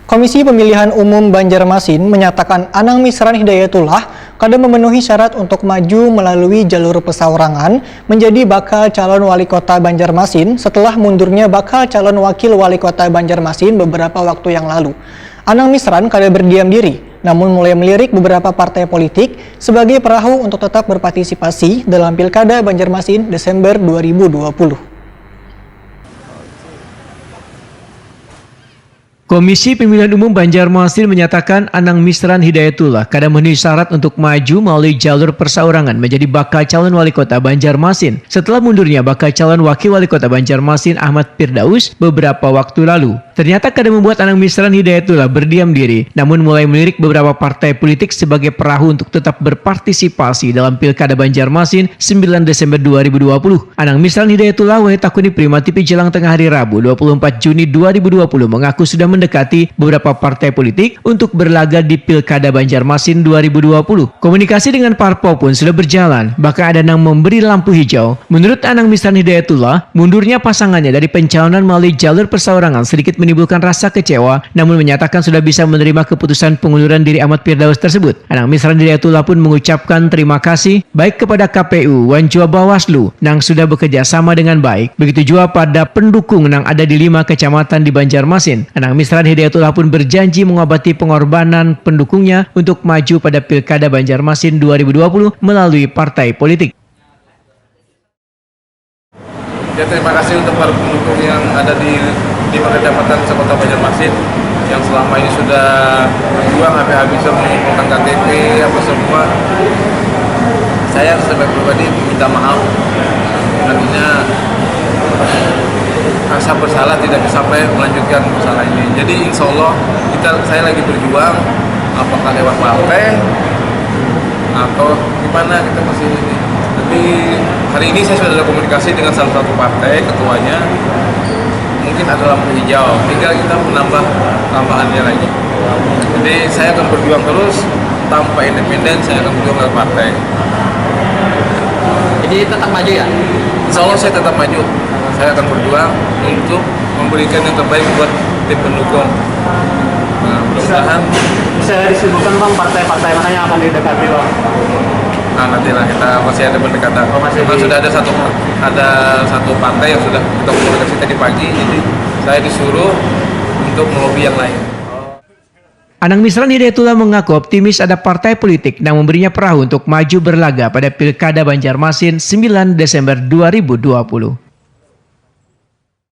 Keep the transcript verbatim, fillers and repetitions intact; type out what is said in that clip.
Komisi Pemilihan Umum Banjarmasin menyatakan Anang Misran Hidayatullah kada memenuhi syarat untuk maju melalui jalur pesaurangan menjadi bakal calon wali kota Banjarmasin setelah mundurnya bakal calon wakil wali kota Banjarmasin beberapa waktu yang lalu. Anang Misran kada berdiam diri, namun mulai melirik beberapa partai politik sebagai perahu untuk tetap berpartisipasi dalam Pilkada Banjarmasin Desember dua ribu dua puluh. Komisi Pemilihan Umum Banjarmasin menyatakan Anang Misran Hidayatullah kada memenuhi syarat untuk maju melalui jalur persaurangan menjadi bakal calon wali kota Banjarmasin setelah mundurnya bakal calon wakil wali kota Banjarmasin Ahmad Firdaus beberapa waktu lalu. Ternyata kada membuat Anang Misran Hidayatullah berdiam diri, namun mulai melirik beberapa partai politik sebagai perahu untuk tetap berpartisipasi dalam Pilkada Banjarmasin sembilan Desember dua ribu dua puluh. Anang Misran Hidayatullah wahid takuni Prima T V Jelang Tengah hari Rabu dua puluh empat Juni dua ribu dua puluh mengaku sudah mendekati beberapa partai politik untuk berlaga di Pilkada Banjarmasin dua ribu dua puluh. Komunikasi dengan parpol pun sudah berjalan, bahkan ada nang memberi lampu hijau. Menurut Anang Misran Hidayatullah, mundurnya pasangannya dari pencalonan melalui jalur persaurangan sedikit menimbulkan rasa kecewa, namun menyatakan sudah bisa menerima keputusan pengunduran diri Ahmad Firdaus tersebut. Anang Misran Hidayatullah pun mengucapkan terima kasih baik kepada K P U wan jua Bawaslu nang sudah bekerja sama dengan baik. Begitu jua pada pendukung nang ada di lima kecamatan di Banjarmasin. Anang Misran Hidayatullah pun berjanji mengobati pengorbanan pendukungnya untuk maju pada Pilkada Banjarmasin dua ribu dua puluh melalui partai politik. Ya, terima kasih untuk para pendukung yang ada di lima kecamatan sekota Banjarmasin yang selama ini sudah berjuang habis-habisan mengumpulkan K T P apa semua. Saya sebagai pribadi minta maaf, artinya rasa bersalah tidak sampai melanjutkan masalah ini. Jadi insya Allah kita saya lagi berjuang, apakah lewat partai atau gimana, kita masih ini. Tapi hari ini saya sudah ada komunikasi dengan salah satu partai, ketuanya. Mungkin ada lampu hijau, tinggal kita menambah tambahannya lagi. Jadi saya akan berjuang terus tanpa independen, saya akan berjuang lewat partai. Jadi tetap maju ya? Insya Allah saya tetap maju. Saya akan berjuang untuk memberikan yang terbaik buat tim pendukung. Nah, mudah-mudahan Bisa disebutkan bang partai-partai mana yang akan didekati bang? Nah, nantilah kita masih ada pendekatan. Oh, masih Cuma di- sudah ada satu ada satu partai yang sudah kita komunikasi tadi pagi, jadi saya disuruh untuk melobi yang lain. Anang Misran Hidayatullah mengaku optimis ada partai politik yang memberinya perahu untuk maju berlaga pada Pilkada Banjarmasin sembilan Desember dua ribu dua puluh.